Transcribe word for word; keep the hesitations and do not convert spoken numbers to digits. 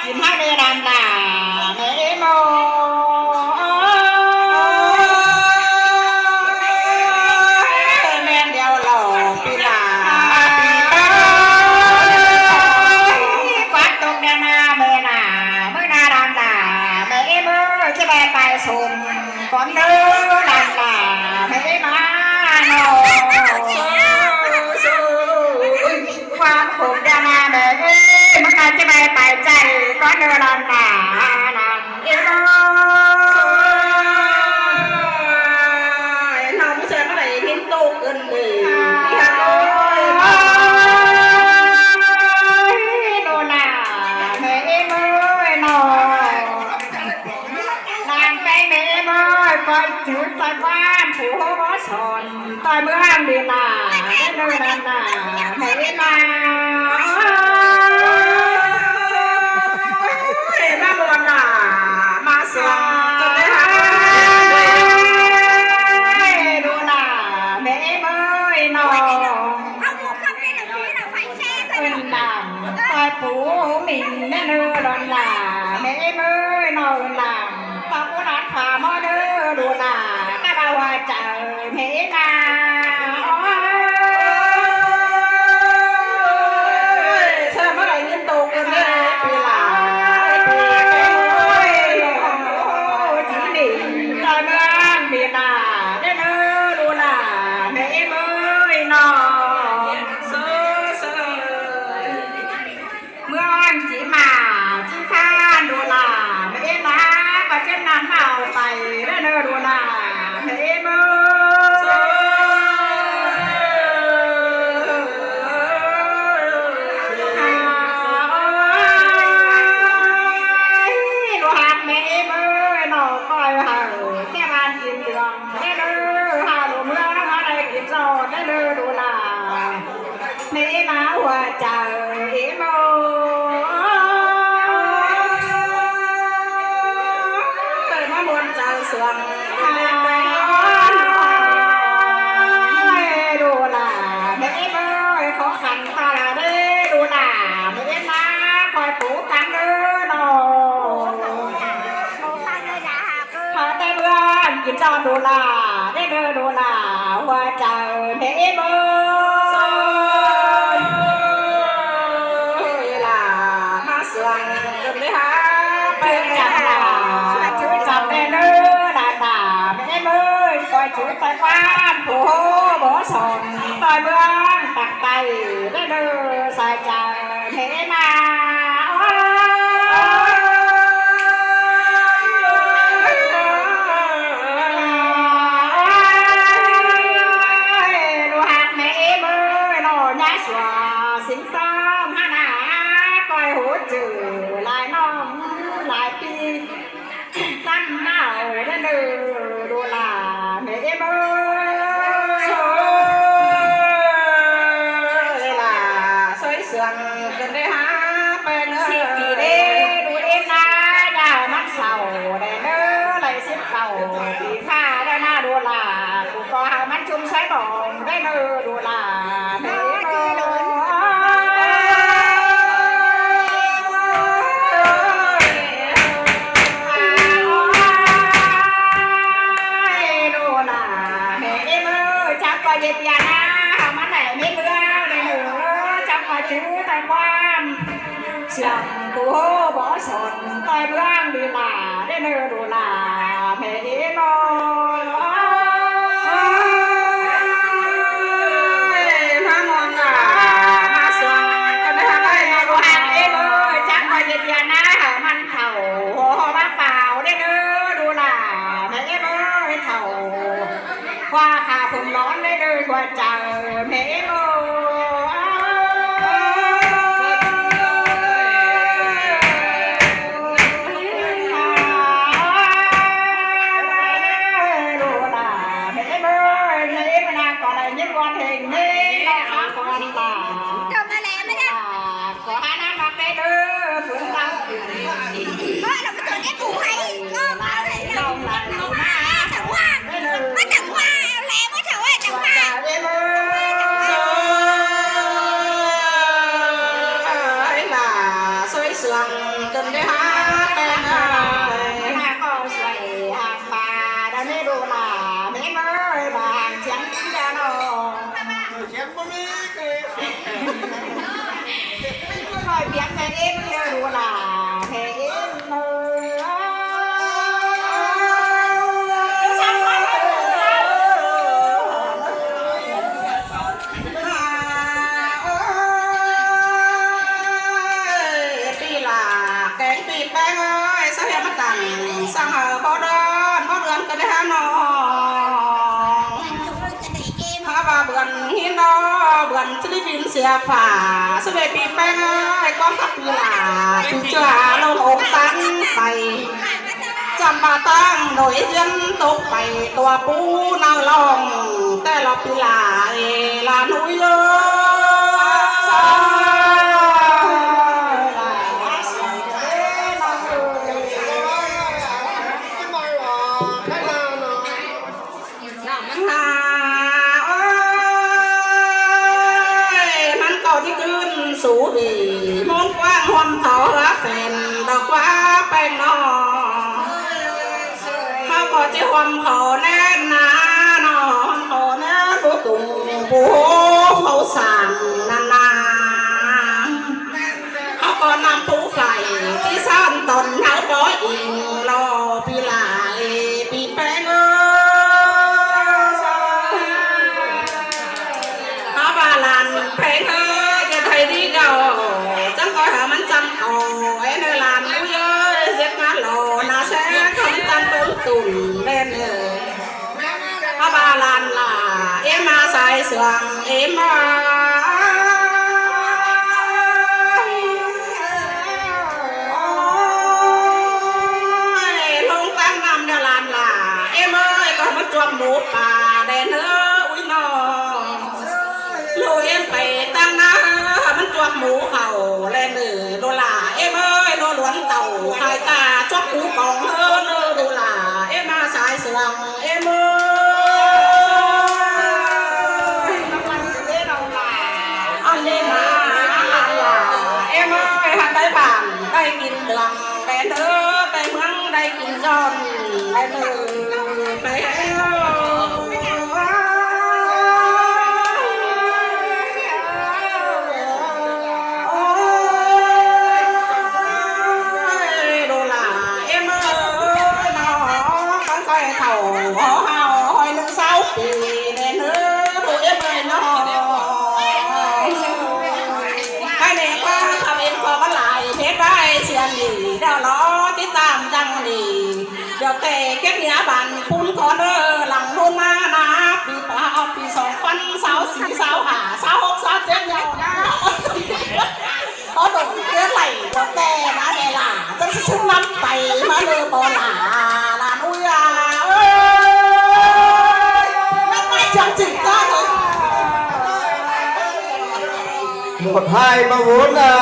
Chim hák ꞌnị ꞌnặn lả, ꞌmẹ ꞌếm ơi. ꞌMen điêu lo ꞌpi lả, ꞌpi lả. Quát tốc đen ꞌna ꞌmẹ ꞌna, ꞌmự ꞌna ꞌnặn lả, ꞌmẹ ꞌếm ơi, ꞌchí ꞌvạy pay sum cón ꞌnớ ꞌnặn lả, ꞌmẹ ꞌếm ơi ꞌnọ. Quát tốc đen ꞌna ꞌmẹ ơi, ꞌmự ꞌna ꞌchí ꞌvạy pay chaư cón ꞌnớ ꞌnặn lả, ꞌnặn ꞌếm ơi. ꞌNo ꞌmự ꞌchí ꞌmá đảy ꞌnghín tốc ꞌcứn đi. ꞌNo lả, ꞌmẹ ꞌếm ơi ꞌnọ. ꞌNặn ꞌpéng ꞌmẹ ꞌếm ơi, ꞌcoi chứ ꞌtoi ꞌquám phủ ꞌhố bók son ꞌtoi ꞌmướng đi lả, ꞌnớ ꞌnặn lả, ꞌmẹ ꞌếm ơi. ꞌMá ꞌmuôn lả, ꞌmá sương ꞌcứn đi hák. ꞌNo lả, ꞌmẹ ꞌếm ơi ꞌnọ. ꞌNặn ꞌtoi phủ ꞌmính ꞌnớ ꞌnớ đon lả, ꞌmẹ ꞌếm ơi ꞌnọ. ꞌNặn ꞌtoi phủ ꞌnặn phả ꞌmó ꞌnớ đu lả, ta ꞌva ꞌhua chaư ꞌmẹ ꞌếm ơi. ꞌSa ꞌmá đảy ꞌnghín tốc ꞌcứn đi ꞌpi lả, ꞌpi lả ơi. Chim ꞌnị ꞌtoi ꞌmướng đi lả, ꞌnớ ꞌnớ đu lả, ꞌmẹ ꞌếm ơi ꞌnọ. ꞌMướng chim ꞌmá, chim ꞌkhán đu lả, ꞌmẹ ꞌếm ơi, ꞌcoi ꞌchớn ꞌnặn ꞌmá au pay, ꞌnớ ꞌnớ đu lả, ꞌmẹ ꞌếm ơi. ꞌNo hák ꞌmẹ ꞌếm ơi ꞌnọ, ꞌcoi hảư ꞌtẹ ꞌvan kin đường, ꞌnớ ꞌnớ, hảư ꞌlụk ꞌmướng ꞌmá đảy kin ꞌdọn, ꞌnớ ꞌnớ đu lả. ꞌMẹ ꞌmá ꞌhua chaư ꞌếm ơi. ꞌMá ꞌmuôn chaư sương. Đu lả, ꞌmẹ ꞌếm ơi, khó khăn ta lả đế, đu lả, ꞌmẹ ꞌếm ơi, ꞌcoi phủ căn ꞌnớ ꞌnọ. Hảư ꞌtẹ ꞌmướng kin ꞌdọn đu lả, ꞌnớ ꞌnớ đu lả, ꞌhua chaư ꞌmẹ ꞌếm ơi. Lả ꞌmá sương ꞌcứn đi hák pay. Chứ chăm lả, chứ chăm ꞌnớ ꞌnớ đa đa, ꞌmẹ ꞌếm ơi, ꞌcoi chứ ꞌtoi ꞌquám phủ ꞌhố bók son ꞌtoi ꞌmướng tặc tay, ꞌnớ ꞌnớ sai chaư ꞌmẹ ꞌếm ơi. ꞌNo hák ꞌmẹ ꞌếm ơi ꞌnọ, ꞌnhá sua sính ꞌtóng hák ꞌna, ꞌcoi hút chử lai ꞌnọng lai ꞌpi. ꞌTăm ꞌnáo ꞌnớ ꞌnớ đu lả, ꞌmẹ ꞌếm ơi. Sới lả, sới sương ꞌcứn đi hák pay ꞌnớ. Síp pi đế đu ꞌếm ꞌna, ꞌnhá hảư ꞌmắn sau đé ꞌnớ, lai síp cau pi ꞌphạ đé ꞌna đu lả, ꞌcọ hảư ꞌmắn ꞌchum sới bỏng đé ꞌnớ đu lả, ꞌmẹ ꞌếm ơi. Đu lả, ꞌmẹ ꞌếm ơi, chắng ꞌcọ ꞌdệt ꞌviạk ꞌna, hảư ꞌmắn đảy ꞌmí ꞌmướng đé ꞌnớ, chắng ꞌcọ chứ ꞌtoi ꞌquám sương phủ ꞌhố bók son ꞌtoi ꞌmướng đi lả, đé ꞌnớ đu lả, ꞌmẹ ꞌếm ơi. ꞌMá ꞌmuôn lả, ꞌmá sương ꞌcứn đi hák pay ꞌnớ đu hák ꞌếm ơi, chắng ꞌcọ ꞌdệt ꞌviạk ꞌna, hảư ꞌmắn thảu hô hô ꞌmá pao đé ꞌnớ đu lả, ꞌmẹ ꞌếm ơi, thảu ꞌquá khả phôn lón đé ꞌnớ ꞌhua chaư ꞌmẹ ꞌếm ơi. Đu lả, ꞌmẹ ꞌếm ơi, ꞌmẹ ꞌếm ơi, ꞌcọ đảy ꞌnhính quan hên ꞌnị, ꞌnọ khả phôn lả. ꞌCọ hák ꞌnặn ꞌmá pét ꞌnớ, phôn lả. Ơ, ꞌlẹo ꞌcọ tuôn ꞌdệt phủ hay, ꞌcọ ꞌmá đảy ꞌlẹo. Tẳng ꞌquá, ꞌmá tẳng ꞌquá, ꞌlẹo ꞌmá thảu ơi, tẳng ꞌquá. Sương cơn đế há peng ơi, há có suối há pha, đã mê đô la, mê mơ bảng chiếng kính đà nô. Khỏi biếng mẹ em kêu đô la, mẹ em ơi. Pi la kéng pi peng ơi, sao hiam mát tẳng, sang hờ bó đón, bó đón kơ đế há nô. Há ba bươn hín đo, bươn chứ đi bin sia phả, sao bê pi peng ơi, quang khắp pi la, pi chua lông ốc tán pay. Chăm ba tăng nổi diên tốc pay tua pú nao lòng, té lo pi la, ê, la núi ơi. Há ơi, mắn ꞌcọ ꞌchí ꞌcứn sú ꞌviạk, ꞌmôn ꞌquáng ꞌhuôm thảu hứa phen, đỏ ꞌquá peng ꞌnọ. Hảư ꞌcọ ꞌchí ꞌhuôm khảu ꞌnén ꞌná ꞌnọ, ꞌhuôm khảu ꞌnén bố tùng bố khảu sảng ꞌnặn ꞌná. Hảư ꞌcọ ꞌnặm pú phải, ꞌchí ꞌsán tỏn hảư bói inh lo pi la, ê, pi peng ơi. Hảư ba lan peng ơi, ꞌchí thảy đi gao, chắng ꞌcoi hảư mắn chăm ꞌcọ, ê, ꞌnớ lan ui ơi, ꞌdệt ꞌmá lo, ꞌná ꞌsé ꞌcọ mắn chăm tốn tủn đen ơi. Hảư ba lan lả, ê, ꞌmá sai sương, ê, ꞌmá. Ôi, ꞌlống ꞌtáng ꞌnặm ꞌnớ lan lả, ê, ꞌmá, ê, ꞌcọ mắn chuốp mú pa đen ơi, ui ꞌnọ. ꞌLụk êm pay ꞌtáng ꞌná, mắn chuốp mú khảu ꞌlẹo ꞌnớ, đô la, ê, ꞌmá, ê, ꞌnọ luốn tảu, khai ca chuốp cú cong ꞌnớ, đô la, ê, ꞌmá sai sương. Em ơi, ăn đi mà, ăn là em ơi, hăng tay bản tay kín đường, bé thơ tay mướn tay kín giòn, bé thơ bé. Ôi, đô la em ơi, nó con coi thầu hó hao, hỏi nương sáu pì nên hứa đô em ơi nó. Cái này qua thăm em có cái lại, thế đây, xiên đi, đeo nó, chứ tam răng đi. Được kể kết nghĩa bạn phun có nơ, lăng nôn ma na, pì pa, pì song păn, sáu xí, sáu hả, sáu hốc, sáu chết nhau na. Có đủ cái lạy có tè má đè là, chắc xứng lắm, bày má lơ bò là, là nuôi à. Ơi, bắt tay chẳng chỉnh ra thôi. Một, hai, ba, bốn, à.